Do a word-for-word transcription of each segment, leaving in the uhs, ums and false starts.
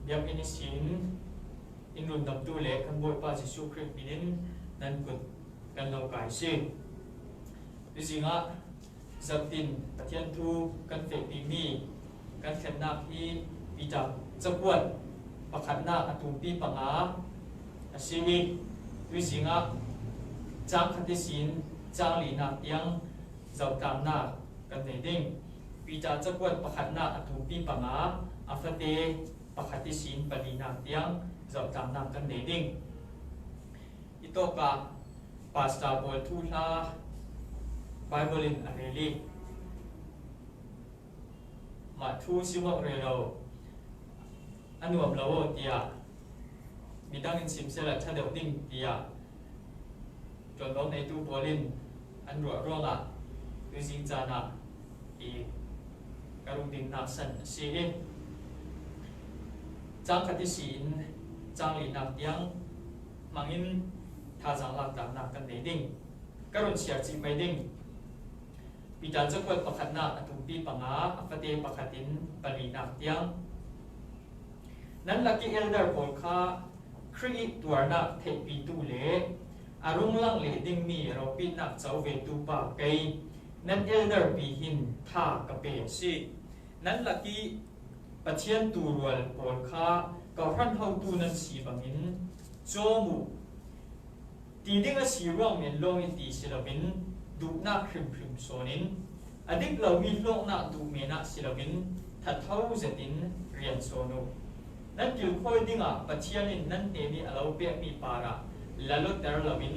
Biakinn ihsin in rundamtu le kan Bawipa Jesuh Khrih hminin nan kut kan lo kai si. Tuzingah zotin Pathian thu kan fehpimi kan thlennak hi Peter cakuat pakhatnak a tumpi panga a si i, tuzingah cang khat ihsin cang linak tiang zohtlangnak kan nei ding. Peter cakuat pakhatnak a tumpi panga a fate pakhat ihsin palinak tiang zohtlangnak kan nei ding. I tawkah Pastor Paul thuhla Bible in a rel i, mah thu sim awk rel lo, a nuam lo aw tiah midang in sim sehla ṭha deuh ding tiah ṭuanvo neitu pawl in an ruah ruangah tuzing caan ah i ka rung dingnak san a si i, cang khat ihsin cang linak tiang hmangin thazaang laktaknak kan nei ding. Ka run siar cih mai ding. Peter cakuat pakhatnak a tumpi panga a fate pakhat in palinak tiang. Nan lak i elder pawl kha Khrih i tuarnak theihpitu le a rung lang leh dingmi ropitnak co vetu pa kei nan elder pi hin tha ka pe a si. Nan lak i Pathian tuurual pawl kha kawhhran hotu nan si bangin cawm uh. Ti ding a si ruang men lawng i ti si loin duhnak hrimhrim sawnin, a dik lomi hlawknak duh men ah si loin thatho zetin rian sawn uh. Nan kilkhawi dingah Pathian in nan hnen i a lo pekmi parah laloter loin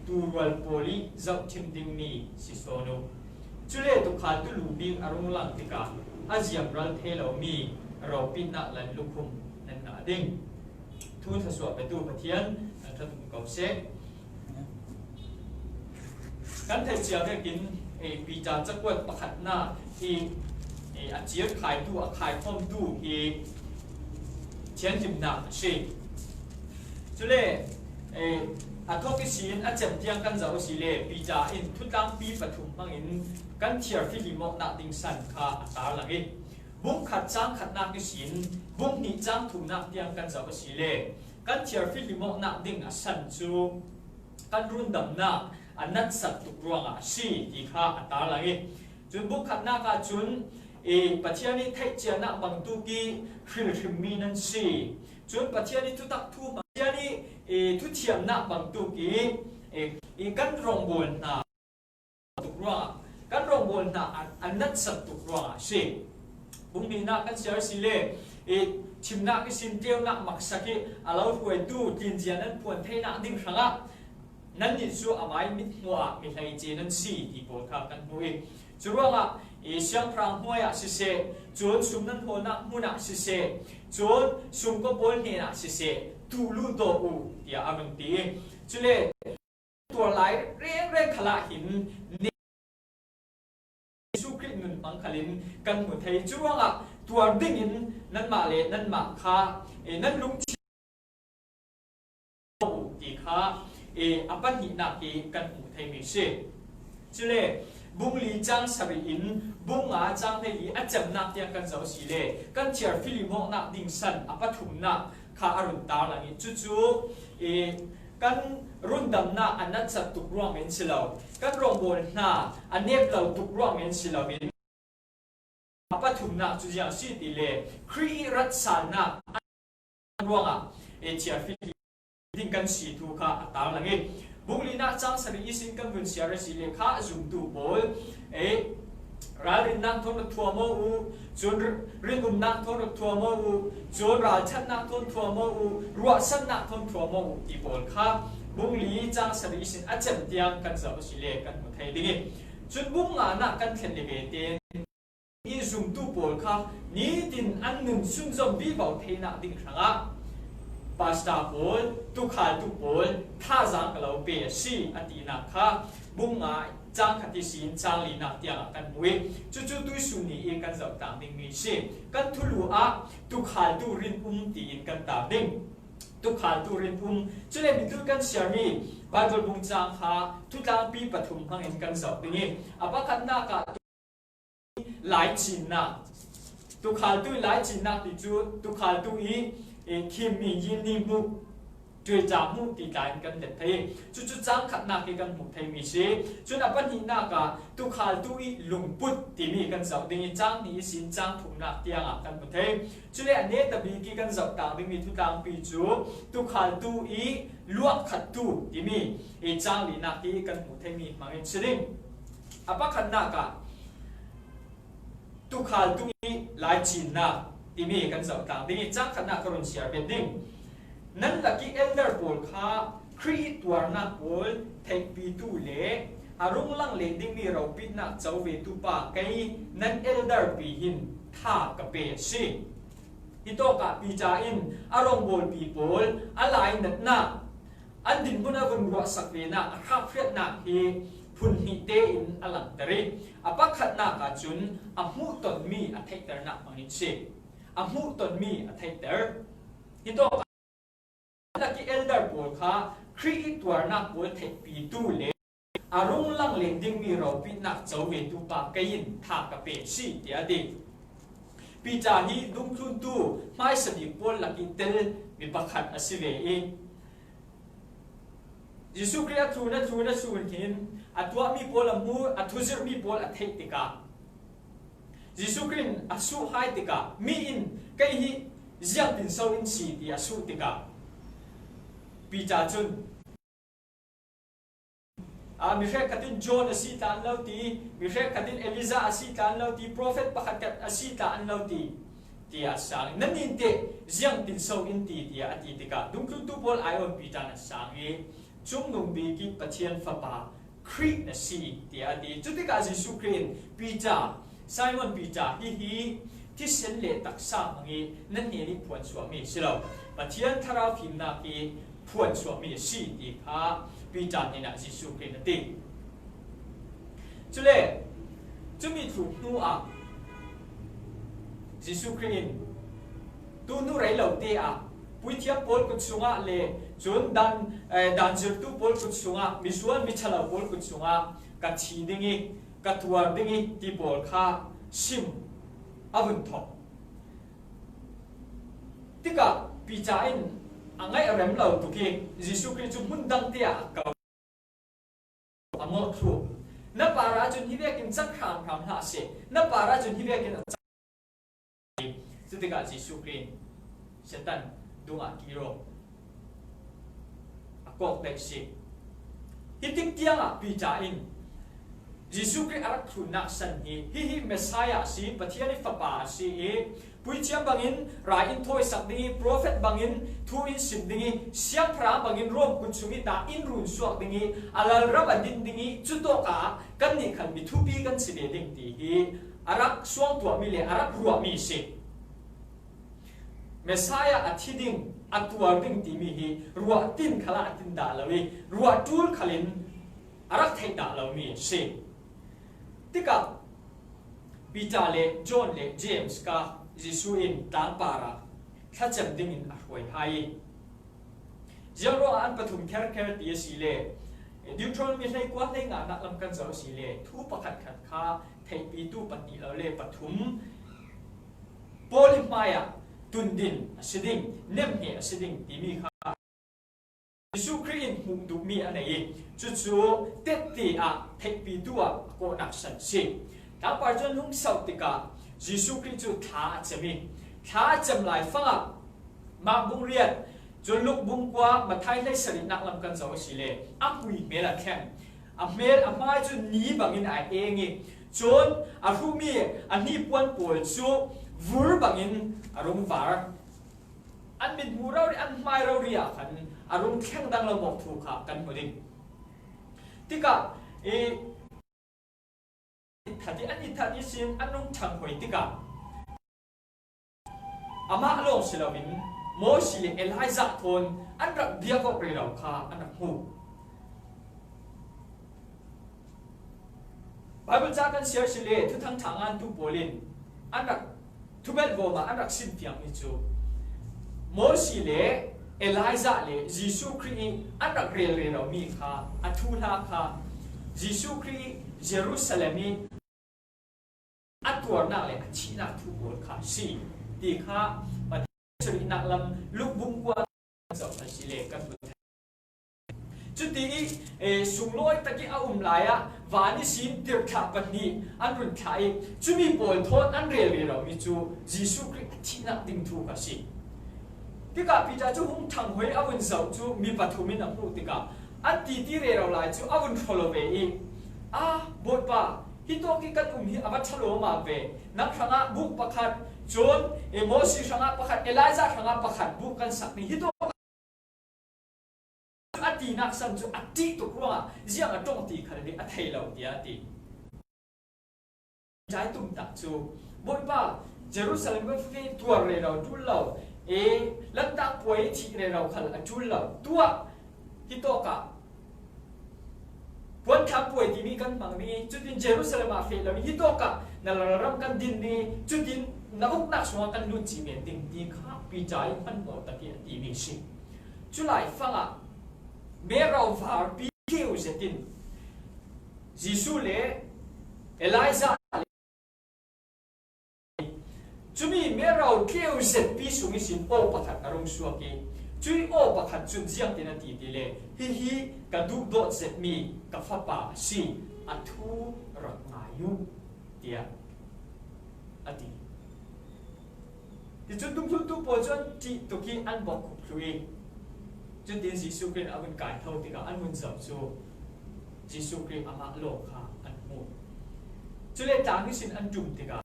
tuurual pawl i zohthim dingmi si sawn uh. Cule tukhaltu lu bik a rung lang tikah a ziamral thei lomi ropitnak lal lukhum nan ngah ding. Thu thluasuah petu Pathian nan ṭhat um ko seh. Kan theih cia vekin, eh, Peter cakuat pakhatnak hi, eh, a cirkhaitu, a khaikhawmtu hi thianhlimnak a si. Cule, eh, a thawk ihsin a cem tiang kan zoh asile Peter in thutlangpi pathum hmangin kan thiarfihlim awknak ding san kha a tarlang i, bung khat cang khatnak ihsin bung hnih cang thumnak tiang kan zoh asile kan thiarfihlim awknak ding a san cu kan rundamnak a natsat tuk ruangah a si ti kha a tarlang i, cun bung khatnak ah cun, eh, Pathian i theihcianak bangtuk i hrilhrimmi nan si. Cun Pathian i thutak thu, Pathian i, eh, thuthiamnak bangtuk i, eh, i kan rawngbawl hna tuk ruangah, kan rawngbawl hna a, a natsat tuk ruangah a si. Bung hnihnak kan siar asile, i thimnak ihsin tleunak maksak i a lo hruaitu tlinzia nan phuan theinak ding hrangah nannih cu amai mithmuh ah mihlei ce nan si ti pawl kha kan hmuh i, curuangah i siangpahrang hnuai ah siseh, cun sum nan hawlnak hmun ah siseh, cun sumkua pawl hnenah siseh, tuh luh dawh uh tiah a vun ti i, cule tuar lai rengreng khalah hin Jesuh Khrih nun hmang khalin kan hmu thei. Curuangah tuar dingin nanmah le nanmah kha, eh, nan lungthin ti kha, eh, a pahnihnak hi kan hmuh theimi si. Cule bung li cang sarih in bung nga cang hleili a cemnak tiang kan zoh asile kan thiarfihlim awknak ding san a pathumnak kha a run tarlang i, cucu, eh, kan rundamnak a natsat tuk ruang men si lo, kan rawngbawl hna a nep lo tuk ruang men si loin, a pathumnak cu ziang si tile Khrih i ratsannak ruangah, eh, thiarfihlim ding kan si thu kha a tarlang i, bung linak cang sarih ihsin kan vun siar asile kha a zumtu pawl, eh, ralrinnak thawn rak thuam aw uh, cun rinumnak thawn rak thuam aw uh, cun ralchanhnak thawn thuam aw uh, ruahsannak thawn thuam aw uh ti pawl kha bung li cang sarih ihsin a cem tiang kan zoh asile kan hmu thei ding i, cun bung nganak kan thlen le ve tein i zumtu pawl kha nitin an nun sunzom vivo theinak ding hrangah pastor pawl, tukhaltu pawl thazaang ka lo pe a si a tinak kha bung nga cang khat ihsin cang linak tiangah kan hmu i, cucu tuihsun ni i kan zoh tang dingmi si. Kan thulu ah tukhaltu rinum tiin kan tar ding. Tukhaltu rinum. Cule mitui kan siarmi Bible bung cang kha thutlangpi pathum hmangin kan zoh ding i, a pakhatnak ah laicinnak. Tukhaltu i laicinnak ti cu tukhaltu i eh, khim mi yin ni hmuh, tuica hmuh ti tla in kan let thei. Cucu cang khatnak hi kan hmuh thei mi si. Cun a pahnihnak ah tukhaltu i lungput timi kan zoh ding i cang hnih ihsin cang thumnak tiang ah kan hmu thei. Cule a netabik i kan zoh tang dingmi thutlangpi cu tukhaltu i luahkhattu timi i cang linak hi kan hmuh theimi hmangin si ding. A pakhatnak ah tukhaltu i laicinnak timi kan zoh tang ding i cang khatnak ka run siar bet ding. Nan lak i elder pawl kha Khrih i tuarnak pawl theihpitu le a rung lang leh dingmi ropitnak covetu pa kei nan elder pi hin tha ka pe a si. Hitawkah Piter in a rawngbawlpi pawl a lainatnak, an dinhmun a vun ruahsak venak, a hraphriatnak hi phun hnih tein a langter i a pakhatnak ahcun a hmuhtonmi a theihternak hmangin si. A hmuhtonmi a theihter. Hitawkah lak i elder pawl kha Khrih i tuarnak pawl theihpitu le a rung lang leh dingmi ropitnak covetu pa kei in tha ka pe a si, tiah a ti. Piter hi dungthluntu hmaisa bik pawl lak i tel mi pakhat a si ve i Jesuh Khrih a thlun, a thlun, a thlun hin a tuahmi pawl a hmu, a thuzirhmi pawl a theih tikah Jesuh Khrih in a suh hai tikah mi in kei hi ziangtin so in si ti a suh tikah Piter cun, aa, mi hrekkhat in John a si tlan lo ti, mi hrekkhat in Elijah a si tlan lo ti, profet pakhat khat a si tlan lo ti, tiah a sang. Nan in teh ziangtin so in ti, tiah a ti tikah dungthluntu pawl ai on Piter in a sang i, Cungnung bik i Pathian Fapa Khrih na si, tiah a ti. Cutikah Jesuh Khrih in Piter, Simon Piter, hihi thisen le taksa hmang i nan hnen i phuansuahmi a si lo, Pathian thlarau fimnak i phuansuahmi a si, ti kha Piter hnenah Jesuh Khrih in a ti. Cule, cumi thluk hnu ah Jesuh Khrih in tu hnu rei lo te ah puithiam pawl kut sungah le cun dan, eh, danzirtu pawl kut sungah, misual michalo pawl kut sungah ka thi ding i, ka tuar ding i ti pawl kha sim a vun thok. Tikah Piter in a ngaih a rem lo tuk i Jesuh Khrih cu hmun dang te ah a ko. A mawh thluh. Na par ahcun hi vekin cang hramhram hlah seh. Na par ahcun hi vekin a cang. Cutikah Jesuh Khrih in Satan dungah kir aw. A kawk dek si. Hi tik tiangah Piter in Jesuh Khrih a rak thlunnak san hi, hihi Messiah a si, Pathian i Fapa a si i, puithiam bangin rai in thawisak ding i, profet bangin thu in sim ding i, siangpahrang bangin Rom kut sung i ta in run suak ding i, a lalram a din ding i, cutawkah kannih khan mi thupi kan si ve ding ti hi a rak suangtuahmi le a rak ruahmi a si. Messiah a thi ding, a tuar ding timi hi ruah tin khalah a tin dah lo i, ruah ṭul khalin a rak theih dah lomi a si. Tikah Peter le John le James kha Jesuh in tlangpar ah thlacam dingin a hruai hai i, ziang ruangah an pathum kherkher ti a si le, Deuteronomy hleikua hleinganak lam kan zoh a si le, thu pakhatkhat kha theihpitu pahnih lo le pathum pawl i hmaiah tundin a si ding, nemhne a si ding timi kha Jesuh Khrih in hmuh duhmi a nei i, cucu tehte ah theihpitu ah a kawhnak san si. Tlangpar cu an hung sauh tikah Jesuh Khrih cu thla a cem i, thla a cem lai fangah Mark bung riat, cun Luke bung kua, Matthai hleisarihnak lam kan zoh a si le, a hmui hmel a thleng. A hmel, a hmai cu ni bangin aa eng i, cun a hruhmi a hnipuan pawl cu vur bangin a rung var. An mit hmu rori, an hmai rori ah khan a rung thleng dang lo mawk thu kha kan hmu ding. Tikah i, that i, an i that ihsin an rung ṭhanghoi tikah amah lawng si loin Mosi le Elijah thawn an rak biak awk rero kha an rak hmu. Bible ca kan siar si le, Thuthang ṭha ngantu pawl in an rak thubelh vawm ah an rak simfiangmi cu Mosi le Elijah le Jesuh Khrih i an rak rel reromi kha, a thuhla kha Jesuh Khrih i Jerusalem i a tuarnak le a thihnak thu pawl kha si ti kha Sarihnak lam Luke bung kua zoh a si le kan hmu thei. Cuti ih, eh, sunglawi tak ih a um lai ah van ihsin tirhthlah pahnih an run thlah ih, cumi pawl thawn an rel rero mi cu Jesuh Khrih a thihnak ding thu kha si. Tikah Piter cu hung ṭhanghoi a vun zoh cu mi pathum in a hmuh tikah an titi rero lai cu a vun hraw lo ve ih, "A Bawipa, hitawk ih kan um hi a va ṭha lawmmam ve. Nang hrangah buk pakhat, cun, eh, Moses hrangah pakhat, Elijah hrangah pakhat buk kan sak ding. Hitawk a tinak san cu a ṭih tuk ruangah ziang a ṭong ti kha le a thei lo," tiah a ti. Cai tumtah cu, "Bawipa, Jerusalem kan feh tuar rero ṭul lo, e, Lantak puai thih rero khal a ṭul lo. Tuah, hitawkah puanthlam puai timi kan hmang ding ih, cutin Jerusalem ah feh lo ih, hitawkah na lalram kan din ding ih, cutin na uknak sungah kan lut cih men ding," ti kha Piter in hmanhmawh tak ih a timi a si. Culai fangah mero varpi tleu zetin Jesuh le Elijah le cumi mero tleu zetpi sung ihsin aw pakhat a rung suak ih, cuih aw pakhat cun ziangtin a ti ti le, "Hihi ka duhdawt zetmi ka fapa a si, a thu rak ngai uh," tiah a ti. Ticun dungthluntu pawl cu an ṭih tuk ih an bawkkhup thluh ih, cutin Jesuh Khrih a vun kai tho tikah an vun zoh cu Jesuh Khrih amah lawng kha an hmuh. Cule tlang ihsin an ṭum tikah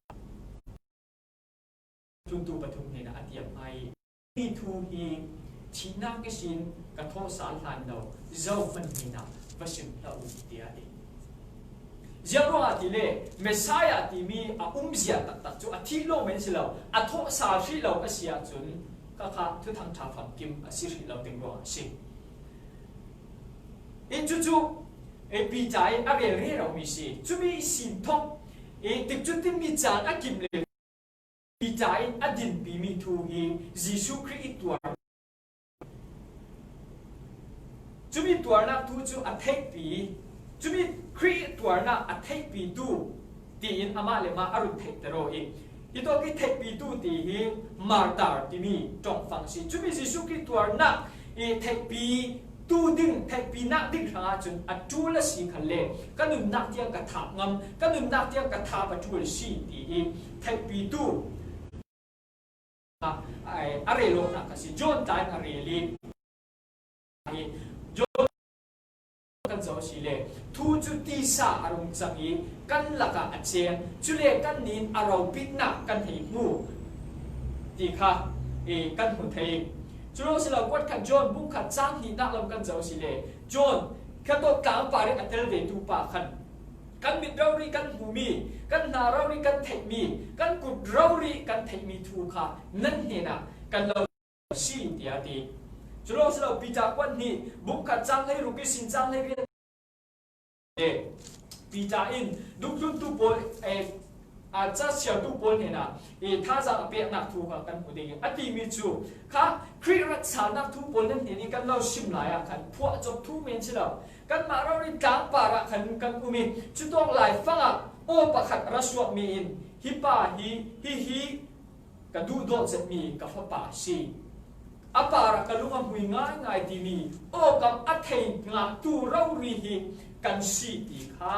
dungthluntu pathum hnenah a tiam hna ih, "Mi thu hi thihnak ihsin ka thawhsal hlan lo, zohman hnenah va sim hlah uh," tiah a ti. Ziang ruangah ti le, Messiah timi a umzia taktak cu a thih lawng men si lo, a thawhsal hrih lo a si ahcun, khakha Thuthang ṭha famkim a si hrih lo ding ruangah a si. Ih cucu, eh, Piter in a rel rero mi si. Cumi ihsin thawk, eh, tikcu tinmi caan a kim le Piter in a dinpi mi thu hi Jesuh Khrih ih tuar, cumi tuarnak thu cu a theihpi, cumi Khrih ih tuarnak a theihpitu tiin amah le mah a run theihter aw ih, hitawk ih theihpitu ti hi martar timi ṭongfang a si. Cumi Jesuh Khrih tuarnak ih theihpi tu ding, theihpinak ding hrangah cun a ṭul a si khalle, ka nunnak tiang ka thap ngam, ka nunnak tiang ka thap a ṭul a si, ti ih theihpitu a, a, a rel awknak kha si. John tla in a rel ih, John kan zoh a si le, thu cu tisa a rung cang ih kan lakah a ceng, cule kan nih in a ropitnak kan hei hmu ti kha, eh, kan hmu thei. Cu lawng si lo, kuat khat John bung khat cang hnihnak lam kan zoh a si le, John khatawk tlangpar ih a tel ve tu pa khan kan mit rori kan hmumi, kan hna rori kan theihmi, kan kut rori kan theihmi thu kha nan hnenah kan lo a si, tiah a ti. Cu lawng si lo, Piter kuat hnih bung khat cang hleiruk ihsin cang hleiriat. Eh, Piter in dungthluntu pawl, eh, a, ca siartu pawl hnenah, eh, thazaang a peknak thu kha kan hmu ding ih a timi cu kha Khrih ratsalnak thu pawl nan hnen ih kan lo sim lai ah khan phuahcawp thu men si lo. Kanmah rori tlangpar ah khan kan um ih, cutawk lai fangah aw pakhat a ra suakmi in, "Hi pa hi, hihi ka duhdawt zetmi ka fapa a si. A par ah ka lung a hmui ngaingai," timi awkam a thei ngahtu rori hi kan si ti kha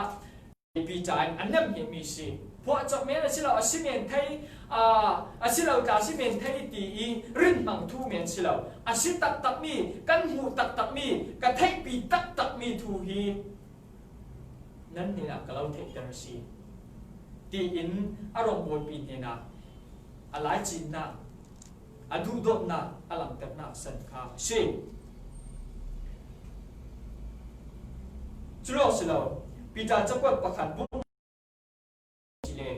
Piter in a nemhmi si. Phuahcawp men a si lo, a si men thei, aa, a si lo tla a si men thei ti ih rinhmang thu men si lo, a si taktakmi, kan hmuh taktakmi, ka theihpi taktakmi thu hi nan hnenah ka lo theihter a si, tiin a rawngbawlpi hnenah a laicinnak, a duhdawtnak, a langhternak san kha a si. Cu lawng si lo, Piter cakuat pakhat bung si le,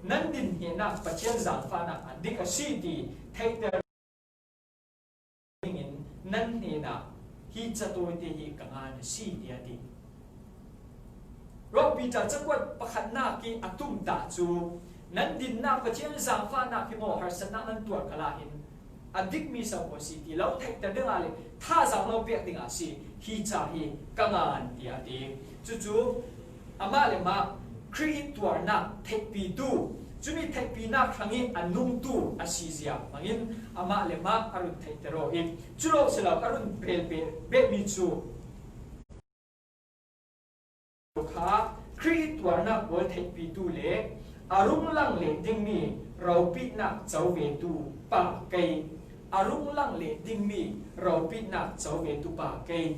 nan din hnennak Pathian zaangfahnak a dik a si ti theihter dingin nan hnenah hi ca tawite hi ka ngan a si, tiah a ti. Rawh Piter cakuat pakhatnak ih a tumtah cu nan dinnak Pathian zaangfahnak hi maw harsatnak nan tuar khalah hin a dikmi so maw si ti lo theihter dingah le thazaang lo pek dingah si hi ca hi ka ngan, tiah a ti. Cucu amah le mah Khrih ih tuarnak theihpitu Cumi theihpinak hrangih a nungtu a si zia hmangin amah le mah a run theihter aw hi. Cu lo si lo, a run rel beh, behmi cu kha Khrih tuarnak pawl theihpitu le a rung lang leh dingmi ropitnak covetu pa kei, a rung lang leh dingmi ropitnak covetu pa kei.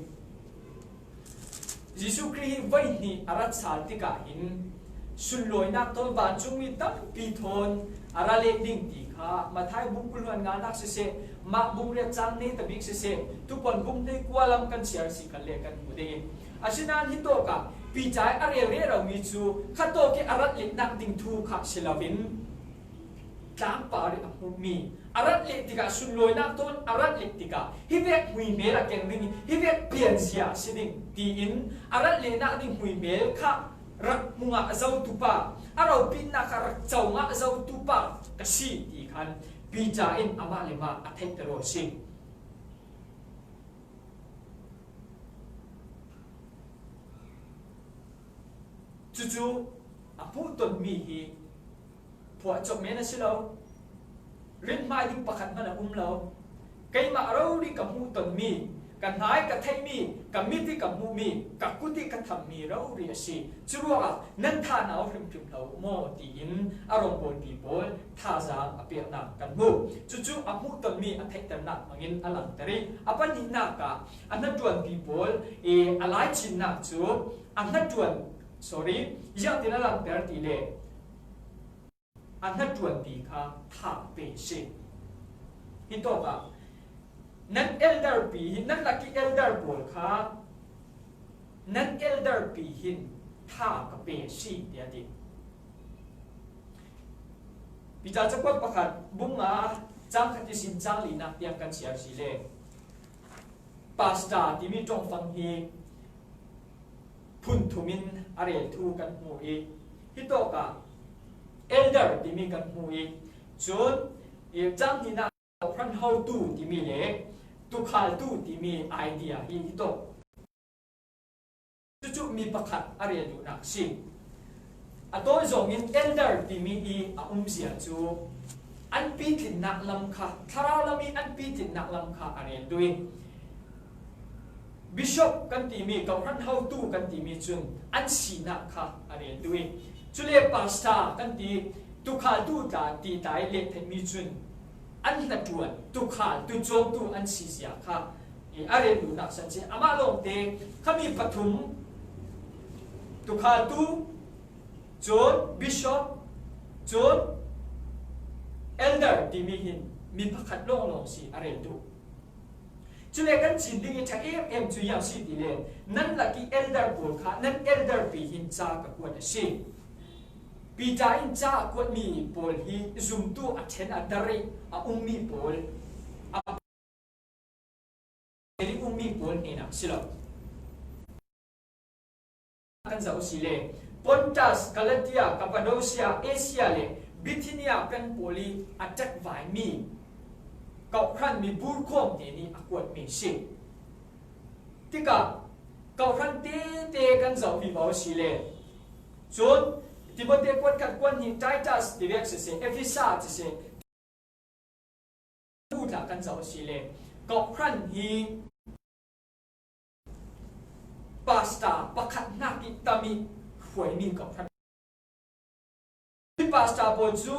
Jesuh Khrih hi voi hnih a rat sal tikah hin sunlawinak tawn vancungmi tampi thawn a ra leh ding ti kha Matthai bung kul hluan nganak siseh, Mark bung riat cang hnih tabik siseh, Thupuan bung hleikua lam kan siar si khan le kan hmu ding. Asinain hitawkah Piter a rel reromi cu khatawk ih a rat letnak ding thu kha si loin, tlangpar ih a hmuhmi, a rat leh tikah sunlawinak tawn a rat leh tikah hivek hmuihmel a keng ding, hivek pianzia a si ding tiin a rat lehnak ding hmuihmel kha rak hmu ngah zotu pa, a ropitnak kha rak co ngah zotu pa ka si ti khan Piter in amah le mah a theihter aw a si. Cucu a hmuhtonmi hi phuah cawk men a si lo. Rinhmai ding pakhat hmanh a um lo. Keimah rori ka hmuhtonmi, ka hna ih ka theihmi, ka mit ih ka hmuhmi, ka kut ih ka thammi rori a si. Curuangah nan thanau hrimhrim hlah uh maw tiin a rawngbawlpi pawl thazaang a piaknak kan hmu. Cucu a hmuhtonmi a theihternak hmangin a langter ih a pahnihnak ah a hnaṭuanpi pawl i a laicinnak cu a hnaṭuan, sorry, ziangtin a langter ti le a hnaṭuanpi kha tha pe a si. Hitawkah nan elder pi hi, nan lak ih elder pawl kha nan elder pi hin tha ka pe a si, tiah a ti. Piter cakuat pakhat bung nga cang khat ihsin cang linak tiang kan siar si le, pastor timi ṭongfang hi phun thum in a rel thu kan hmu ih, hitawkah elder timi kan hmu ih, cun i cang hnihnak kawhhran hotu timi le tukhaltu timi idea hi hitawk. Cucu mi pakhat a rel duhnak a si. A tawi zawngin elder timi ih a umzia cu an pitlinnak lam kha, thlarau lam ih an pitlinnak lam kha a rel duh ih, bishop kan timi, kawhhran hotu kan timi cun an sinak kha a rel duh ih, cule pastor kan ti, tukhaltu tla ti tla ih leh theihmi cun an hnaṭuan, tukhal, tucuangtu an sizia kha i a rel duhnak san si. Amah lawngte khami pathum, tukhaltu, cun bishop, cun elder timi hin mi pakhat lawnglawng si a rel duh. Cule kan cin ding ih ṭha em em cu ziang si ti le, nan lak ih elder pawl kha nan elder pi hin ca ka kuat a si. Piter in ca a kuatmi pawl hi zumtu a ṭhen a dar ih a ummi pawl, a ih ummi pawl hnenah si lo. Kan zoh si le, Pontas, Galatia, Kappadosia, Asia le Bithinia peng pawl ih a ṭekvaimi kawhhran mi burkhawm te nih a kuatmi si. Tikah kawhhran tete kan zoh vivo si le, cun Timote kuat khat kuat hnih, Titus ti vek siseh, Efesa siseh, tla kan zoh si le, kawhhran hi pastor pakhat hnak ih tam ih hruaimi kawhhran. Hi pastor pawl cu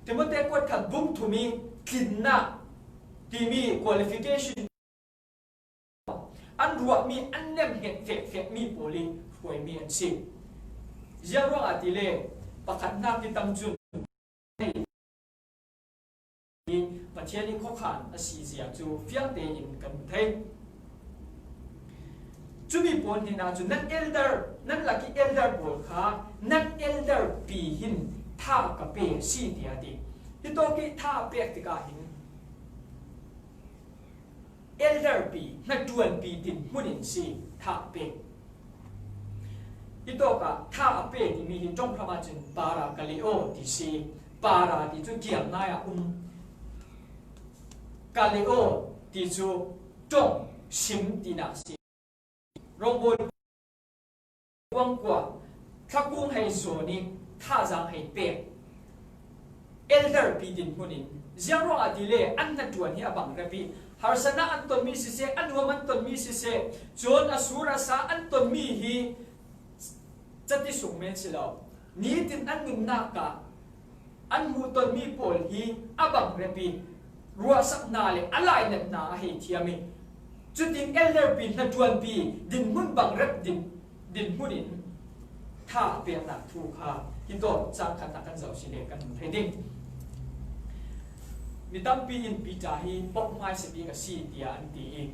Timote kuat khat bung thum ih tlinnak timi qualification an ruahmi, an nemhnget fehfehmi pawl ih hruaimi an si. Ziang ruangah ti le, pakhat hnak ih tam cun Pathian ih khuakhan a si zia cu fiang tein kan hmu thei. Cumi pawl hnenah cun nan elder, nan lak ih elder pawl kha nan elder pi hin tha ka pe a si, tiah a ti. Hitawk ih tha a pek tikah hin elder pi, hnaṭuan pi dinhmun in si tha a pek. Hitawkah tha a pe timi hi ṭonghram ahcun para kaleo ti si. Para ti cu kiang ngai ah um. Kaleo ti cu ṭong, sim tinak si. Rawngbawl kuangkua, thlakung hei zawn ih thazaang hei pek. Elder pi dinhmun in, ziang ruangah ti le an hnaṭuan hi a bang rep ih, harsatna an tonmi siseh, a nuam an tonmi siseh, cun a sur a sa an tonmi hi cati sung men si lo. Nitin an nunnak ah an hmuh tonmi pawl hi a bang rep ih, ruahsakna le a lainatna a hei thiam ih, cutin elder pi, hnaṭuanpi dinhmun bang rep din dinhmun in tha a peknak thu kha hitawk cang khatnak kan zoh si le kan hmu thei ding. Mi tampi in Peter hi pok hmaisa bik a si tiah an ti ih,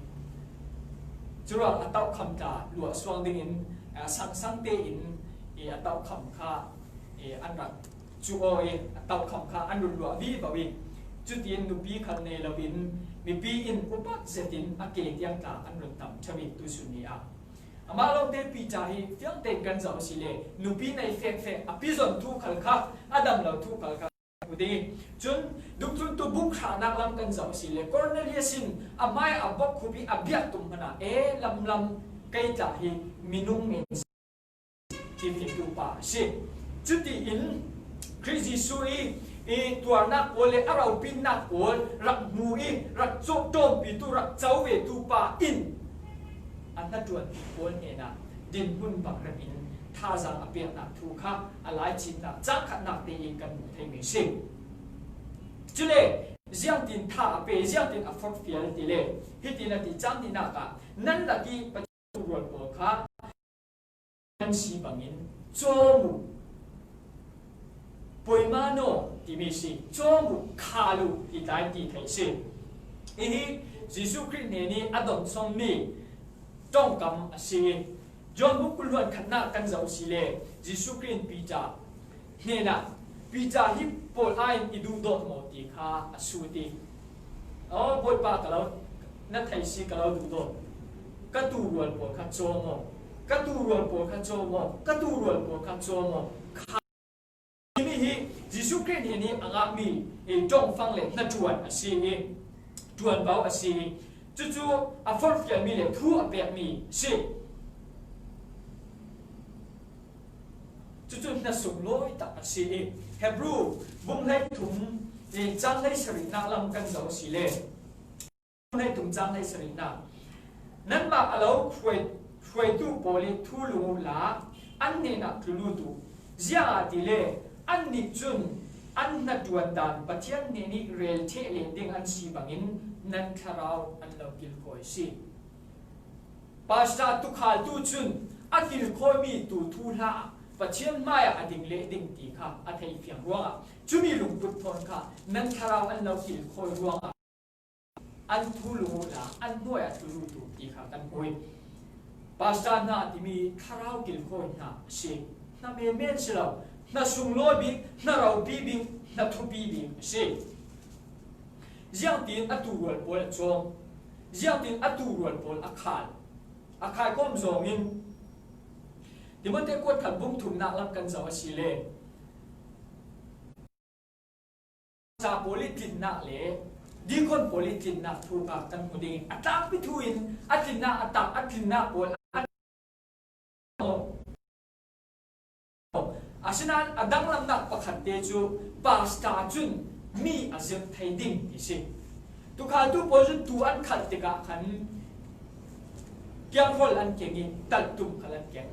curuang a tokham tla luahsuang dingin, a, sangsang tein ih a tokham kha ih an rak cu aw ih a tokham kha an run luah vivo ih, cutin nupi khal nei loin mipi in upat zetin a ke tiang tla an run tam ṭheu ih tusun ni ah Amah lawngte Peter hi fiangtein kan zoh a si le nupi nei fekfek a pizon thu khal kha, a dam lo thu khal kha hmu ding ih, cun dungthluntu bung hranak lam kan zoh a si le Cornelius in a hmai a bok khup ih a biak tum hmanah e lamlam kei tla hi minung men ti fitu pa a si. Cutiin Khrih Jesuh ih, ih tuarnak pawl le a ropinnak pawl rak hmu ih rak cawh ṭawmpitu, rak co vetu pa in a hnaṭuantu pawl hnenah dinhmun bang rep in thazaang a peknak thu kha a laicinnak cang khatnak tein kan hmuh theimi a si. Cule ziangtin tha a pe, ziangtin a forhfial ti le hiti na ti, cang hnihnak ah nan lak ih Pathian rual pawl kha kan si bangin cawm uh, poimah naw timi si, cawm uh, khal uh, hi tlai ti thei si. Hihi Jesuh Khrih hnen ih a donsongmi ṭongkam a si. John bung kul hluan khatnak kan zoh si le Jesuh Khrih in Peter hnenah, Peter hi pawl aiin i duhdawt maw ti kha a sut ih, aw Bawipa, ka lo na thei si, ka lo duhdawt. Ka tuurual pawl kha cawm aw, ka tuurual pawl kha cawm aw, ka tuurual pawl kha cawm aw. Kha hi Jesuh Khrih hnen ih a ngakmi ṭongfang le hnaṭuan a si ih, ṭuanvo a si ih, cucu a forhfialmi le thu a pekmi a si. Cucu hna sunglawi tak a si ih, Hebru bung hleithum ih cang hleisarihnak lam kan zoh a si le, hleithum cang hleisarihnak, nanmah a lo hruai, hruaitu pawl ih thu lung uhla, an hnenah tlu lut uh. Ziangahtile annih cun an hnaṭuan dan Pathian hnen ih rel ṭheh leh ding an si bangin nan thlarau an lo kilkhawi si. Pastor tukhaltu cun a kilkhawimi tu thuhla ah Pathian hmaiah a ding leh ding ti kha a theih fiang ruangah cumi lungput thawn kha nan thlarau an lo kilkhawi ruangah an thu lung uhla an hnuai ah tlu lut uh ti kha kan hmu ih, pastor hna timi thlarau kilkhawi hna a si. Hna menmen si lo, hna sunglawi bik, hna ropi bik, hna thupi bik a si. Ziangtin a tuurual pawl a cawm, ziangtin a tuurual pawl a khal, a khal kawm zawngin Timote kuat khat bung thumnak lam kan zoh a si le, pastor pawl ih tlinnak le deacon pawl ih tlinnak thu kha kan hmu ding ih, a tlangpi thu in a tlinnak a tam, a tlinnak pawl a Asinain a danglamnak pakhatte cu pastor cun mi a zirh thei ding ti si. Tukhaltu pawl cun tu an khalh tikah khan kiangkhual an keng ih talhtum khal an keng.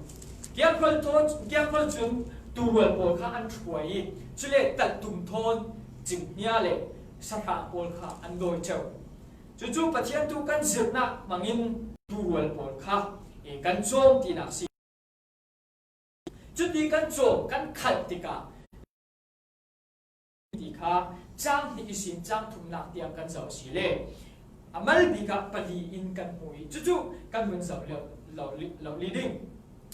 Kiangkhual thawn, kiangkhual cun tuurual pawl kha an hruai ih, cule talhtum thawn cinghnia le sahrang pawl kha an dawi ṭheu. Cucu Pathian thu kan zirhnak hmangin tuurual pawl kha, eh, kan cawm tinak si. Cuti kan cawm, kan khalh tikah ti kha cang hnih ihsin cang thumnak tiang kan zoh a si le, a mal bikah pali in kan hmu ih, cucu kan vun zoh lo, lo, lo li ding.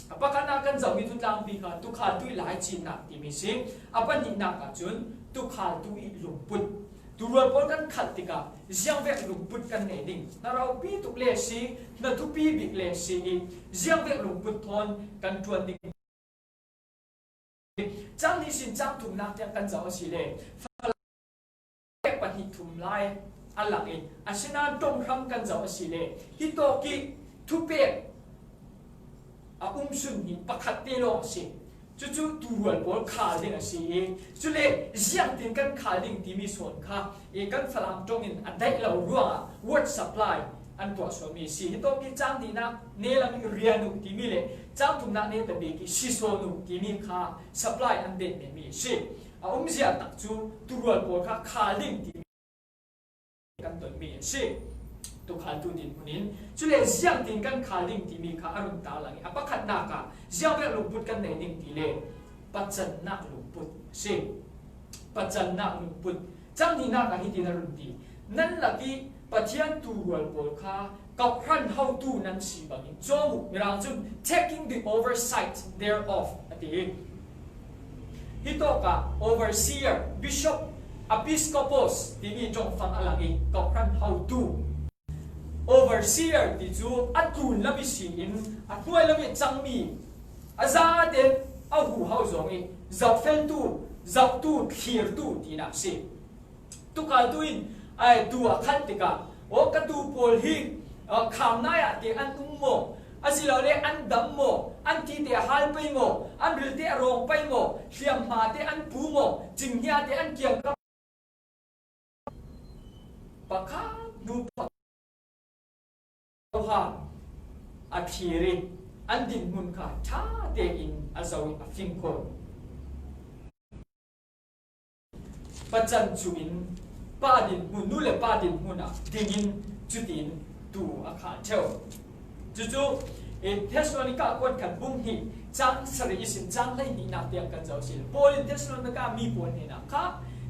A pakhatnak kan zohmi thutlangpi kha tukhaltu ih laicinnak timi si. A pahnihnak ahcun tukhaltu ih lungput. Tuurual pawl kan khalh tikah ziangvek lungput kan ngei ding? Hna ropi tuk le si, hna thupi bik le si ih, ziangvek lungput thawn kan ṭuan ding? Cang hnih sin cang thumnak tiang kan zoh a si le, pahnih thum lai a lang ih, asinain ṭonghram kan zoh a si le, hitawk ih thupek a um sun hi pakhat te lawng a si. Cucu tuurual pawl khal ding a si i, cule ziangtin kan khal ding timi sawn kha i kan Falam ṭong in a daih lo ruangah word supply an tuah sualmi a si. Hitawk i cang hnihnak ne lam i rian uh timi le cang thumnak ne tabik i si sawn uh timi kha supply an deihmi a si. A umzia tak cu tuurual pawl kha khal ding timi kan tonmi a si. Tukhaltu dinhmun in cule ziangtin kan khal ding timi kha a run tarlang i a pakhatnak ah ziang bek lungput kan nei ding ti le pacannak lungput a si. Pacannak lungput. Cang hnihnak ah hitin a run ti, nan lak i Pathian tuurual pawl kha kawhhran hotu nan si bangin cawng uh. Mirang cun taking the oversight thereof a ti. Hitawkah overseer, bishop, episkopos timi ṭongfang a lang i kawhhran hotu. Overseer ti cu a tlun lam i si in a hnuai lam i cangmi, a zate a huhau zong i zohfeltu, zohtu, thlirtu tinak si. Tukhaltu in, ai, tuu a khalh tikah, aw, ka tuu pawl hi, aa, khamnai ah te an um maw? Asilole an dam maw? An tite a hal pei maw? An rilte a rawng pei maw? Hliamhma te an pu maw? Cinghnia te an kiangkap pakhat hnu pakhat a thlir i an dinhmun kha ṭha tein a zoh i a fingkhawn. Pacan cu in pa dinhmun, nu le pa dinhmun ah dingin cutin tuu a khal ṭheu. Cucu, eh, Thessalonika kuan khat bung hnih cang sarih ihsin cang hleihnih nak tiang kan zoh si. Paul in Thessalonika mi pawl hnenah kha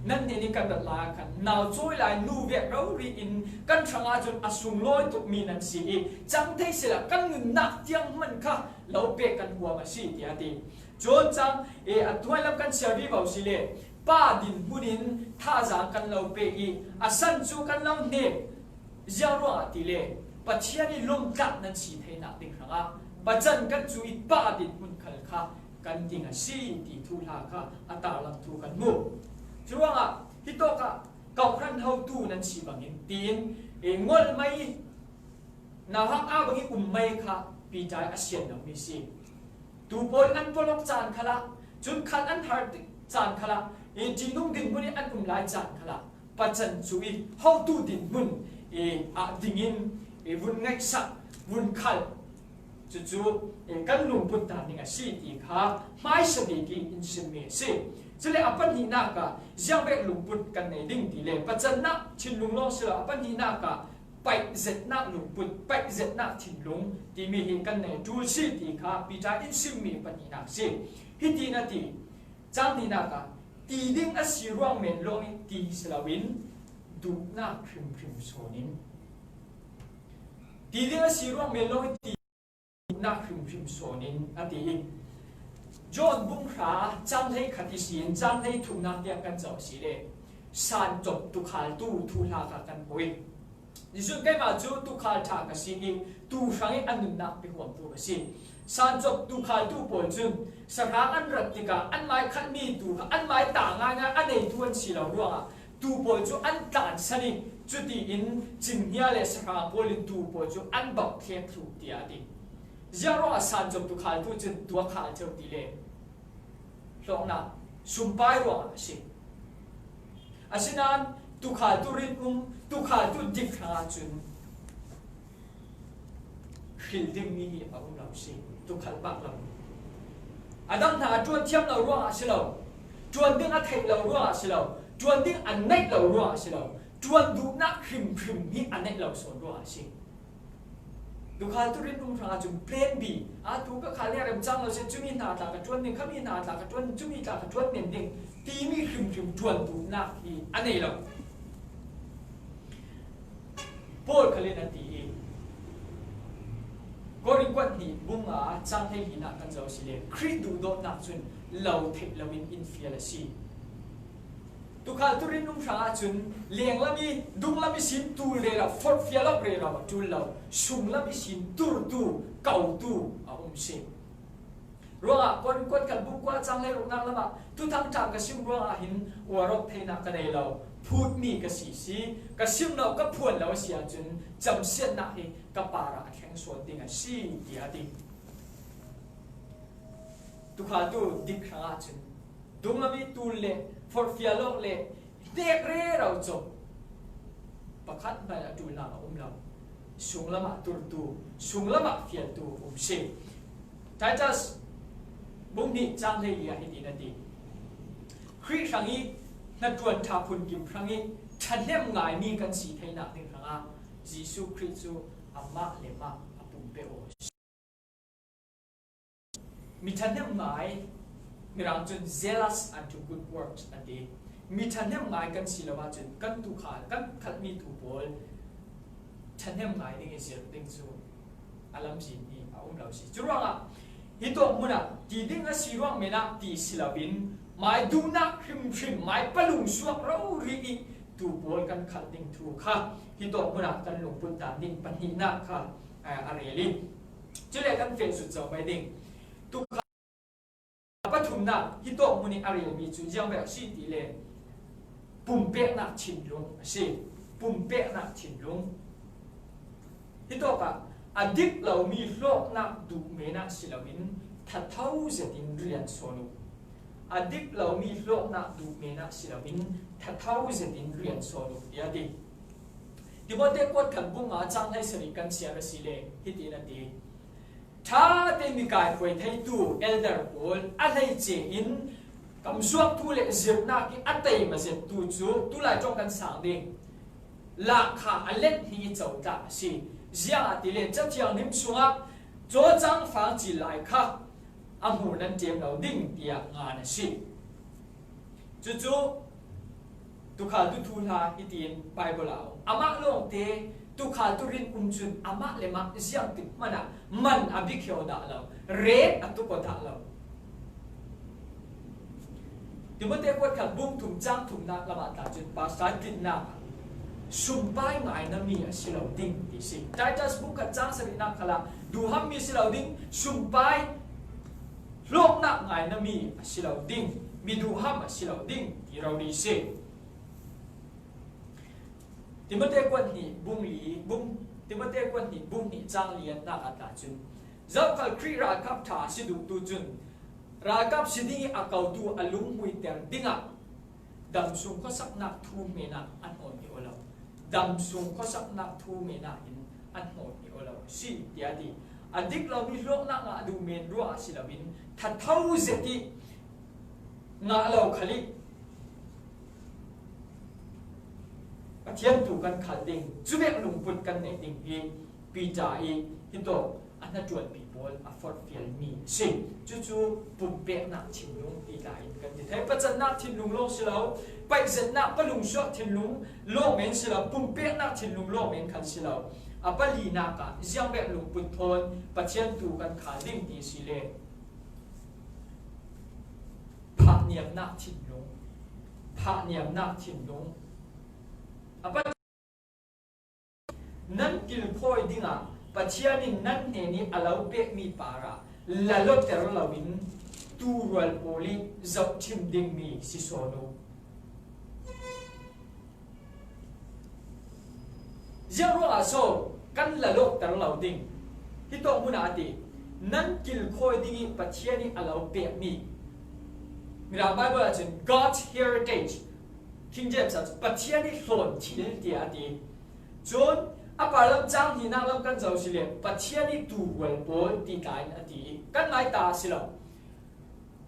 nan hnen i kan rat lai ah khan nau cawi lai nu vek rori in kan hrangah cun a sunglawi tukmi nan si i cang thei sehla kan nunnak tiang hman kha lo pek kan huam a si, tiah a ti. Cun cang, eh, a hnuai lam kan siar vivo si le pa dinhmun in thazaang kan lo pe i a san cu kan lo hnek. Ziang ruangah ti le Pathian i lawmhtlak nan si theinak ding hrangah pacan kan cu i pa dinhmun khal kha kan ding a si ti thuhla kha a tarlang thu kan hmu. Curuangah hitawkah kawhhran hotu nan si bangin tiin, eh, ngolh mai i nauhak aa bangin um mai kha Piter a sian lomi si. Tuu pawl an pawlawk caan khalah, cun khan an har caan khalah, i ṭihnung dinhmun i an um lai caan khalah, pacan cu i hotu dinhmun i ah dingin i vun ngaihsak, vun khalh. Cucu i kan lungput dan ding a si ti kha hmaisa bik i in simmi a si. Cule a pahnihnak ah ziang bek lungput kan nei ding ti le pacannak thinlung lawng si lo, a pahnihnak ah paihzetnak lungput, paihzetnak thinlung timi hi kan nei ṭul si ti kha Piter in simmi pahnihnak si. Hitin a ti, cang hnihnak ah ti ding a si ruang men lawng i ti si loin duhnak hrimhrim sawn in, ti ding a si ruang men lawng i ti nak hrimhrim sawn in a ti i, John bung hra cang hlei khat ihsin cang hlei thumnak tiang kan zoh si le Santlop tukhaltu thuhla kha kan hmu i, Jesuh in keimah cu tukhal ṭha ka si i tuu hrang i a nunnak pe huamtu ka si. Santlop tukhaltu pawl cun sahrang an rat tikah an mai khalhmi tuu kha an mai ta ngaingai a neitu an si lo ruangah tuu pawl cu an tlansan i, cutiin cinghnia le sahrang pawl in tuu pawl cu an bauh thlek thluh, tiah a ti. Ziang ruangah Santlop tukhaltu cun tua khal cio ti le hlawknak sumpai ruangah a si. Asinain tukhaltu rinum, tukhaltu dik hrangah cun hril dingmi hi a um lo si, tukhal bak lo. A dang hna a ṭuan thiam lo ruangah a si lo, ṭuan ding a theih lo ruangah a si lo, ṭuan ding a neih lo ruangah a si lo, ṭuan duhnak hrimhrim hi a neih lo sawn ruangah a si. Tukhaltu rinum hrangah cun plan B, aa, tu ka khal nih a remcang lo si, cumi hna tla ka ṭuan ding, khami hna tla ka ṭuan, cumi tla ka ṭuan men ding timi hrimhrim ṭuan duhnak hi a nei lo. Paul khal in a ti i, Korin kuat hnih bung nga cang hleihnih nak kan zoh si le Khrih duhdawtnak cun lo theih loin in fial a si. Tukhaltu rinum hrangah cun lenglam i dunglam ihsin tul rero, forhfial awk rero a ṭul lo, sunglam ihsin turtu, kautu a um si. Ruangah Korin kuat khat bung kua cang hleiruknak lamah Thuthang ṭha ka sim ruangah hin uar awk theinak ka nei lo, phutmi ka si si, ka sim lo, ka phuan lo a si ahcun camsiatnak hi ka parah a thleng sawn ding a si, tiah a ti. Tukhaltu dik hrangah cun dunglam i tul le forhfial awk le hnek rero cu pakhat hmanh a ṭulnak a um lo. Sunglam ah turtu, sunglam ah fialtu um si. Titus bung hnih cang hleili ah hitin a ti, Khrih hrang i hnaṭuan ṭha phunkim hrang i ṭhahnem ngaimi kan si theinak ding hrangah Jesuh Khrih cu amah le mah a pumpek aw. Mi ṭhahnem ngai, Mirang cun zealous unto good works a ti. Mi ṭhahnem ngai kan si lo ahcun kan tuukhal, kan khalhmi tu pawl ṭhahnem ngai ding i zirh ding cu a lamzin hi a um lo si. Curuangah hitawk hmun ah ti ding a si ruang men ah ti si loin mai duhnak hrimhrim, mai palung suak rori i tu pawl kan khalh ding thu kha hitawk hmun ah kan lungput dan ding pahnihnak kha, eh, a rel i, cule kan feh zut zo mai ding. Tuukhal a pathumnak hitawk hmun i a relmi cu ziang bek a si ti le pumpeknak thinlung a si. Pumpeknak thinlung. Hitawk ah a dik lomi hlawknak duh men ah si loin thatho zetin rian sawn uh. A dik lomi hlawknak duh men ah si loin thatho zetin rian sawn uh, tiah a ti. Timote kuat khat bung nga cang hleisarih kan siar a si le hitin a ti. Ṭha tein mikai hruai theitu elder pawl a hleice in kamsuak thu le zirhnak i a teima zettu cu tulai ṭong kan sang ding. Lahkha a let hnih i cotlak a si. Ziangahtile Ca Thianghlim sungah cawcang fangci lai kha a hmur nan ṭem lo ding tiah ngan a si. Cucu tuukhal tu thuhla hitin Baibal ah a um. Amah lawngte tuukhal tu rin um cun amah le mah ziangtik hmanh ah man a biakhio dah lo, ret a tuk aw dah lo. Timote kuat khat bung thum cang thumnak lamah tla cun pastor tlinnak ah sumpai ngainami a si lo ding ti si. Titus bung khat cang sarihnak khalah duhammi si lo ding, sumpai hlawknak ngainami a si lo ding, mi duhham a si lo ding ti rori si. Timote kuat hnih bung li, bung, Timote kuat hnih bung hnih cang liatnak ah tla cun zokhal Khrih ralkap ṭha a si duhtu cun ralkap si ding i a kotu a lunghmuiter dingah damsung khuasaknak thu men ah an hnawn hi aw lo. Damsung khuasaknak thu men ah hin an hnawn hi aw lo si, tiah a ti. A dik lomi hlawknak ngah duh men ruah a si loin thatho zet i ngah lo khal i Pathian tu kan khal ding, cuvek lungput kan nei ding hi Peter i hitawk a hnaṭuanpi pawl a forhfialmi a si. Cucu pumpeknak thinlung ti tla in kan ti thei. Pacatnak thinlung lawng si lo, paihzetnak palungsuak thinlung lawng men si lo, pumpeknak thinlung lawng men khan si lo. A palinak ah ziang bek lungput thawn Pathian tu kan khal ding ti si le phahniamnak thinlung, phahniamnak thinlung. A pa- Nan kilkhawi dingah Pathian in nan hnen i a lo pekmi parah laloter loin tuurual pawl i zohṭhim dingmi si sawn uh. Ziang ruangah so kan lalawkter lo ding? Hitawk hmunah a ti, nan kilkhawi ding i Pathian i a lo pekmi, Mirang Bible ah cun God's heritage, King James ah cun Pathian i hlawn thil tiah a ti. Cun a parlam cang hnihnak lam kan zoh si le Pathian i tuurual pawl ti tla in a ti i kan ngai ta a si lo.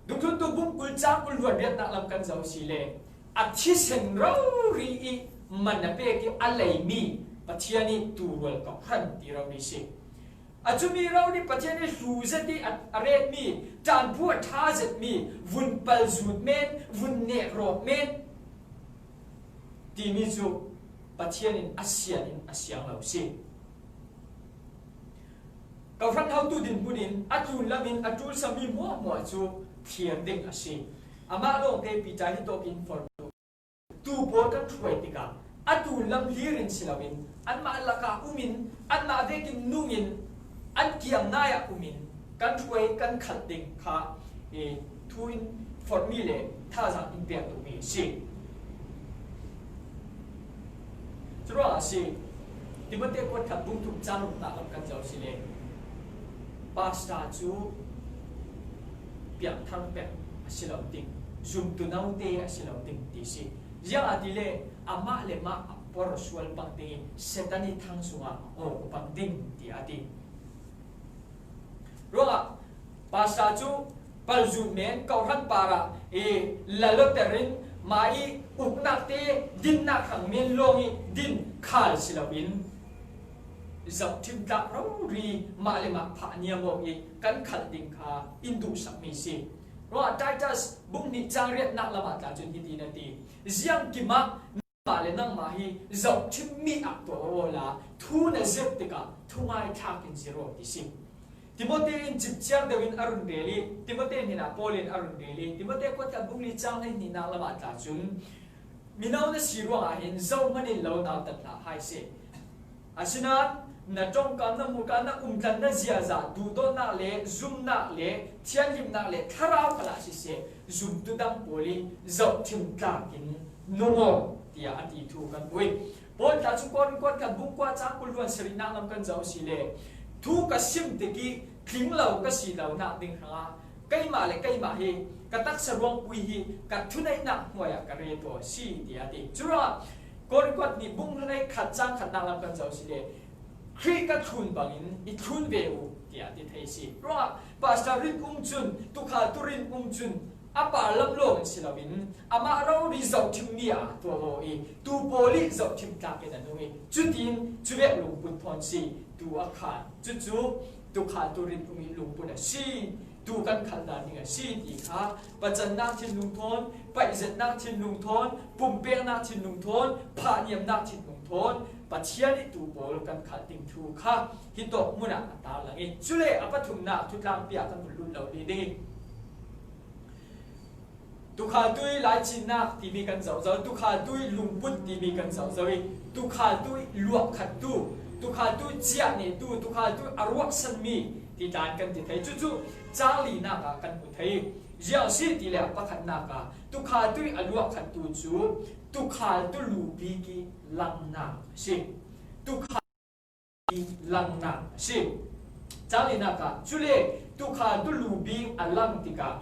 Dungthluntu bung kul cang kul hluan riatnak lam kan zoh si le a thisen rori i man a pek i a leimi Pathian i tuurual kawhhran ti rori si. A cumi rori Pathian i hlu zet i a, a retmi, ṭanphu a ṭha zetmi, vun pal zut men, vun neh rawk men timi cu Pathian in a sian in a siang lo si. Kawhhran hotu dinhmun in a tlunlam in a ṭulsami hmuahhmuah cu thlir ding a si. Amah lawngte Peter hitawk in forh tu pawl kan hruai tikah a tlunlam hlir in si loin anmah lakah um in anmah vekin nung in an kiang nai ah um in kan hruai kan khalh ding kha, eh, thu in forhmi le thazaang in pek duhmi a si. Curuangah a si, Timote kuat khat bung thum cang ruknak lam kan zoh si le pastor cu piangthar pek a si lo ding, zumtu naute a si lo ding ti si. Ziangahtile amah le mah a por sual pang ding i Satan i thang sungah a awk pang ding ti a ti. Ruangah Pastor cu palzut men kohhran parah i laloterin mah i uknakte dinnak hrang men lawng i din khal si loin zohṭhim tlak rori mah le mah phah niam awk i kan khalh ding kha in duhsakmi si. Ruangah Titus bung hnih cang riatnak lamah tla cun hiti na ti, ziangkim ah nangmah le nangmah hi zohṭhimmi ah tuah aw la, thu na zirh tikah thungai thlak in zirh aw ti si. Timote in cipciar deuh in a run rel i, Timote hnenah Paul in a run rel i, Timote kuatkhat bung li cang hleihnihnak lamah tla cun, mino na si ruangah hin zohman in lo nautat hlah hai seh. Asinain na ṭongkam, na hmuhkam, na umtlanna ziaza, duhdawtnak le zumnak le thianhlimnak le thlarau khalah siseh, zumtu dang pawl i zohṭhim tlakin nung aw, tiah a ti thu kan hmu i, Paul tla cu Korin kuatkhat bung kua cang kul hluan sarihnak lam kan zoh si le, thu ka sim tik i tling lo ka si lonak ding hrangah keimah le keimah hi ka taksa ruangpui hi ka thuneihnak hnuai ah ka ret aw si, tiah a ti. Curuangah Korin kuat hnih bung hleikhat cang khatnak lam kan zoh si le, Khrih ka thlun bangin i thlun ve uh, tiah ti thei si. Ruangah pastor rinum cun, tukhaltu rinum cun a par lam lawng si loin amah rori zohṭhimmi ah tuah aw i, tu pawl i zohṭhim tlakin a nung i, cutin cuvek lungput thawn si. Tu a khan cucu tukhaltu rinum i lungput a si. Tu kan khalh dan ding a si ti kha, pacannak thinlung thawn, paihzetnak thinlung thawn, pumpeknak thinlung thawn, phahniamnak thinlung thawn, Pathian i tu pawl kan khalh ding thu kha hitawk hmun ah a tarlang i, cule a pathumnak thutlangpi ah kan vun lut lo dih ding i, tukhaltu i laicinnak timi kan zoh zo, tukhaltu i lungput timi kan zoh zo i, tukhaltu i luahkhattu, tukhaltu i ciah nehtu, tukhaltu i a ruahsanmi ti tlan kan ti thei. Cucu cang linak ah kan hmu thei. Ziang si tile a pakhatnak ah tukhaltu i a luahkhattu cu tukhaltu lu bik i langnak a si. Tukhal i langnak a si. Cang linak ah cule tukhaltu lu bik a lang tikah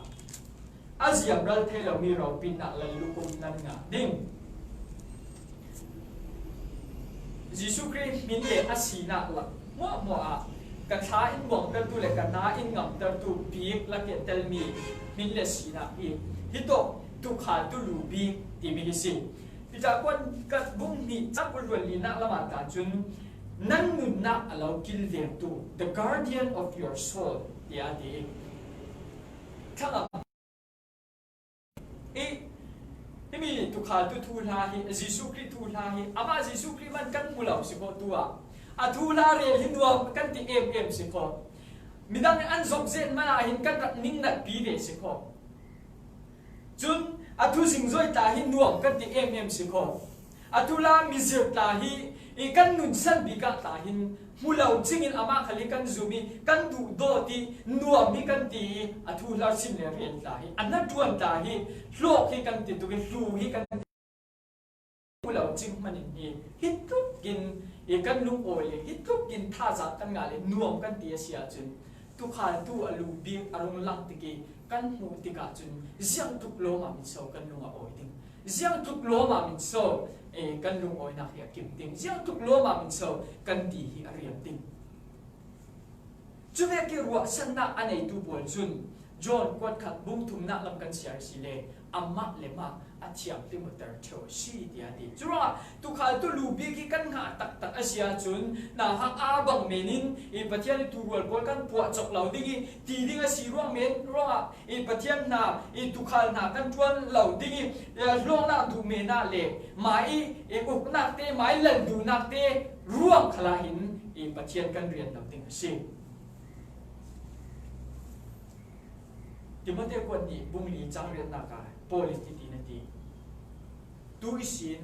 a ziamral thei lomi ropitnak lallukum nan ngah ding. Jesuh Khrih hmin le a sinak lak hmuahhmuah ah ka thla in muangtertu le ka hna in ngamtertu bik lakin telmi hmin le sinak hi hitawk tukhaltu lu bik timi hi si. Peter kuat kat bung hnih cang kul hluan linak lamah ta cun nan nunnak a lo kilvengtu, the guardian of your soul, tiah a ti. Thlangam i, himi tukhaltu thuhla hi, Jesuh Khrih thuhla hi, amah Jesuh Khrih man kan hmu lo si khawh tu ah, a thuhla rel hi nuam kan ti em em si khawh. Midang nih an zok zet man ah hin kan rak ningnatpi ve si khawh. Cun a thu zingzoi tla hi nuam kan ti em em si khawh. A thuhla mizir tla hi i kan nunsan bik ah tla hin hmu lo cingin amah khal hi kan zum i kan duhdawt i nuam hi kan ti i a thuhla sim le rian tla hi a hnaṭuan tla hi hlawk hi kan ti tuk i hlu hi kan ti. Hmu lo cing hman in hi, hi tlukin i kan lungawi le hi tlukin thazaang kan ngah le nuam kan ti a si ahcun, tukhaltu a lu bik a rung lang tik i kan hmuh tikah cun ziangtluk lawmam in so kan lung a awi ding? Ziangtluk lawmam in so, eh, kan lungawinak hi a kim ding? Ziangtluk lawmam in so kan ti hi a riam ding? Cuvek i ruahsannak a neitu pawl cun John kuatkhat bung thumnak lam kan siar si le amah le mah a thiam timuter ṭheo a si, tiah a ti. Curuangah tukhaltu lu bik hi kan ngah taktak a si ahcun, nauhak aa bang men in i Pathian i tuurual pawl kan puah cawk lo ding i ti ding a si ruang men ruangah i Pathian hna i tukhal hna kan ṭuan lo ding i, eh, hlawknak duh men ah le mah i, i uknak te, mah i lal duhnak te ruang khal ah hin i Pathian kan rian lo ding a si. Timote kuat nih bung li cang riatnak ah Paul in hiti na ti, tu ihsin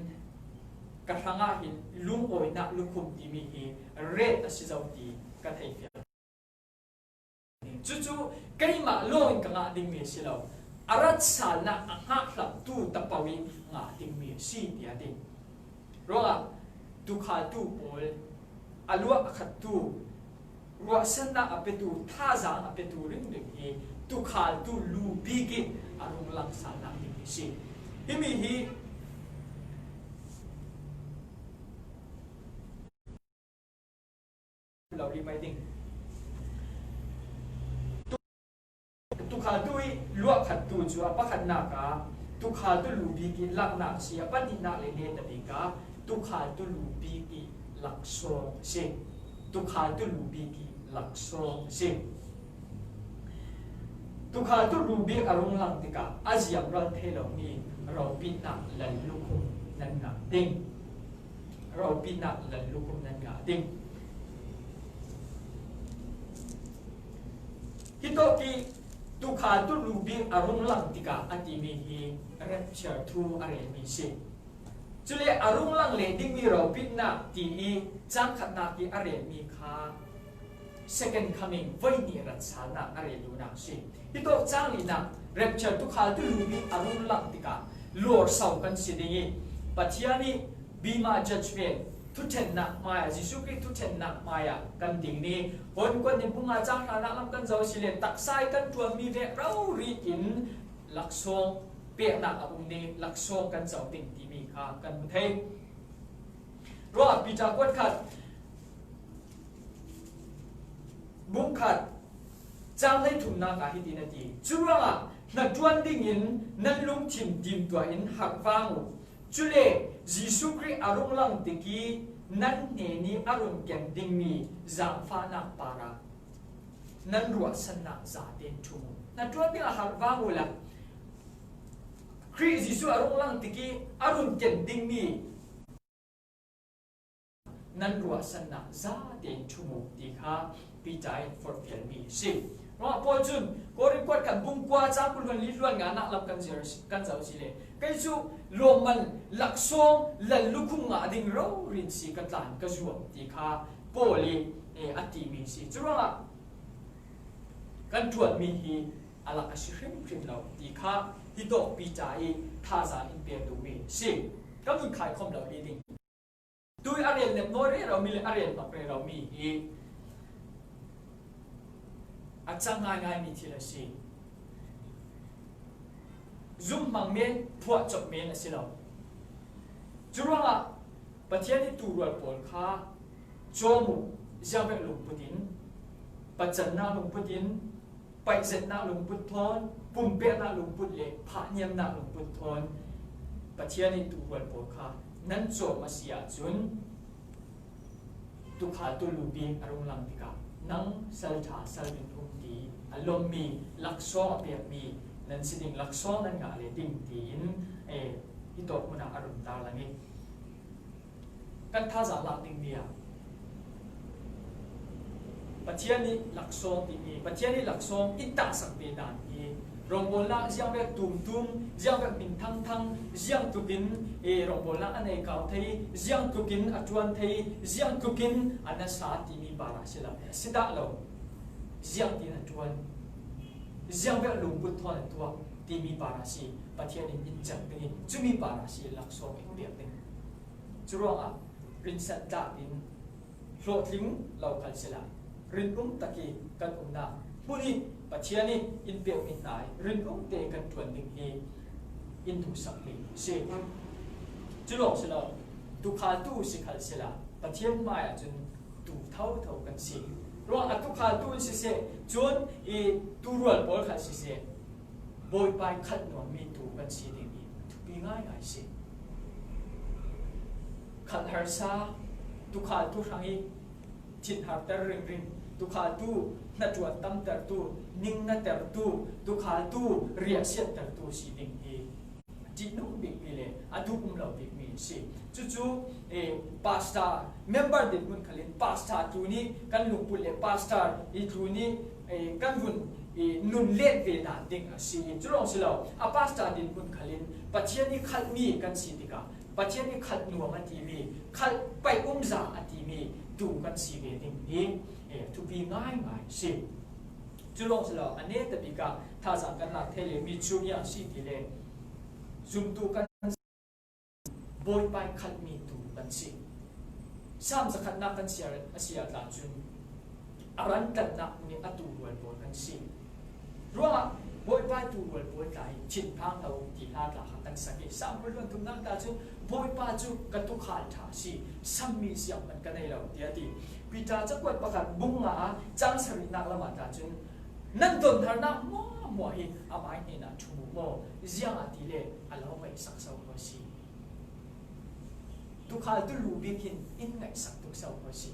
ka hrangah hin lungawinak lukhum timi hi ret a si zo ti ka theifiang. Cucu keimah lawng in ka ngah dingmi a si lo, a ratsalnak a hngahhlamtu tapo in ngah dingmi a si, tiah a ti. Ruangah tukhaltu pawl, a luah a khattu, ruahsanna a petu, thazaang a petu ringring hi tukhaltu lu bik in a rung lang sal nak ding hi si. Himi hi lo ri mai ding. Tukhaltu i luah khat tu cu a pakhatnak ah tukhaltu lu bik i laknak si, a pahnihnak le neta bik ah tukhaltu lu bik i laksawng si. Tukhaltu lu bik i laksawng si. Tukhaltu lu bik a rung lang tikah a ziamral thei lomi ropitnak lallukhum nan ngah ding. Ropitnak lallukhum nan ngah ding. Hitawk i tukhaltu lu bik a rung lang tikah a timi hi rapture thu a relmi si. Cule a rung lang leh dingmi ropitnak ti i cang khatnak i a relmi kha second coming, voi nih rat salnak a rel duhnak si. Hitawk cang linak rapture tukhaltu lu bik a rung lang tikah lawrsau kan si ding i Pathian i bema judgment, thuthennak hmaiah, Jesuh Khrih thuthennak hmaiah kan ding ni, Korin kuat nih bung nga cang hranak lam kan zoh si le taksa i kan ṭuanmi ve rori in laksawng peknak a um ni, laksawng kan zoh ding timi kha kan hmu thei. Ruah Peter kuat khat bung khat cang hleithumnak ah hitin a ti. Curuangah hnaṭuan dingin nan lungthin timtuah in harh vang uh. Cule Jesuh Khrih a rung lang tik i nan hnen i a run keng dingmi zaangfahnak parah nan ruahsannak zaten ṭhum uh. Hnaṭuan dingah harh vang uhla Khrih Jesuh a rung lang tik i a run keng dingmi nan ruahsannak zaten ṭhum uh ti kha Peter in forhfialmi a si. Ruangah Paul cun Korin kuat khat bung kua cang kul hluan li hluan nganak lam kan zir, kan zoh si le, kei cu lawmman laksawng lallukhum ngah ding rori in si ka tlan ka zuam ti kha Paul i, eh, a timi a si. Curuangah kan ṭuanmi hi a lak a si hrimhrim lo ti kha hitawk Peter i thazaang in pek duhmi a si. Kan vun khaikhawm lo ding. Tui a rel nep nawn rero mi le a rel hnawk rero mi hi a cang ngaingai mi thil a si. Zumhmang men, phuahcop men a si lo. Curuangah Pathian i tuurual pawl kha cawm uh, ziangvek lungput in, pacannak lungput in, paihzetnak lungput thawn, pumpiaknak lungput le phahniamnak lungput thawn Pathian i tuurual pawl kha nan cawm a si ahcun, tukhaltu lu bik a rung lang tikah nang sal ṭha, sal rinum ti a lawmmi, laksawng a pekmi nan si ding, laksawng nan ngah le ding tiin, eh, hitawk hmun ah a run tarlang i kan thazaang lak dingmi ah Pathian i laksawng timi, Pathian i laksawng i tahsak ve dan hi rongbawlnak ziangvek tumtum, ziangvek hmin thangthang, ziangtlukin, eh, rongbawlnak a nei kau thei, ziangtlukin a ṭuan thei, ziangtlukin a nasa timi parah si lo, si dah lo. Ziangtin a ṭuan, ziangvek lungput thawn a tuak timi parah si Pathian in in cang ding i, cumi parah si laksawng in pek ding. Curuangah rinsan tlak in hlawhtling lo khal sila, rinum tak i kan umnak hmun i Pathian i in pekmi hna i rinum te kan ṭuan ding hi in duhsak ding si. Cu lawng si lo, tukhaltu si khal sila, Pathian hmai ahcun tu thotho kan si. Ruang a tukhaltu in siseh, cun i tuurual pawl khal siseh, Bawipa i khalh nuammi tu kan si ding hi a thupi ngaingai si. Khalh harsa, tukhaltu hrang i thinharter ringring, tukhaltu hnaṭuan tamtertu, ningnatertu, tukhaltu riahsiattertu si ding hi ṭihnung bikmi le a duh um lo bikmi si. Cucu, eh, pastor, member dinhmun khalin pastor tlun i kan lungput le pastor i tlun i, eh, kan vun, eh, nun let ve dan ding a si. Cu lawng si lo, a pastor dinhmun khalin Pathian i khalhmi kan si tikah Pathian i khalh nuam a timi, khalh paih umza a timi tu kan si ve ding hi, eh, thupi ngaingai si. Cu lawng si lo, a neta bik ah thazaang kan lak thei le mi cu mi a si ti le zumtu kan Bawipa i khalhmi tu kan si. Saam zakhatnak kan siar, a siar tla cun a rantannak hmun in a tuu rual pawl kan si. Ruangah Bawipa tuu rual pawl tla hi thinphang lo ti hla tla kha kan sak hi. Sam kul luan thumnak tla cun Bawipa cu ka tuukhal ṭha a si, sammi siangpahrang ka nei lo, tiah a ti. Peter cakuat pakhat bung nga ah cang sarihnak lamah tla cun nan donharnak hmuahhmuah hi amah hnenah ṭhum uh maw? Ziangahtile a lo ngaihsak so kho a si. Tuukhal tu lu bik hin in ngaihsak tuk so kho a si.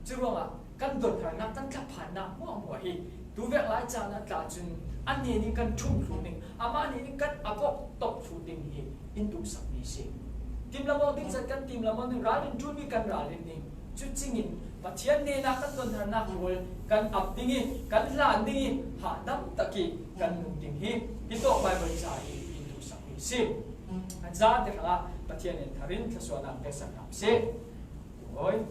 Curuangah kan donharnak, kan thlaphannak hmuahhmuah hi tuvek lai caan a tla cun a hnen in kan ṭhum thluh ding, amah hnen in kan a bok tok thluh ding hi in duhsakmi a si. Tim lam awk ding zat kan tim lam awk ding, ralrin ṭulmi kan ralrin ding. Cucingin Pathian hnenah kan donharnak pawl kan ap ding i, kan hlan ding i, hahdam tak i kan nung ding hi hitawk Baibal ca hi in duhsakmi a si. Kan zate hrangah Pathian in thar in thluasuahnak peksak hram seh. Awi.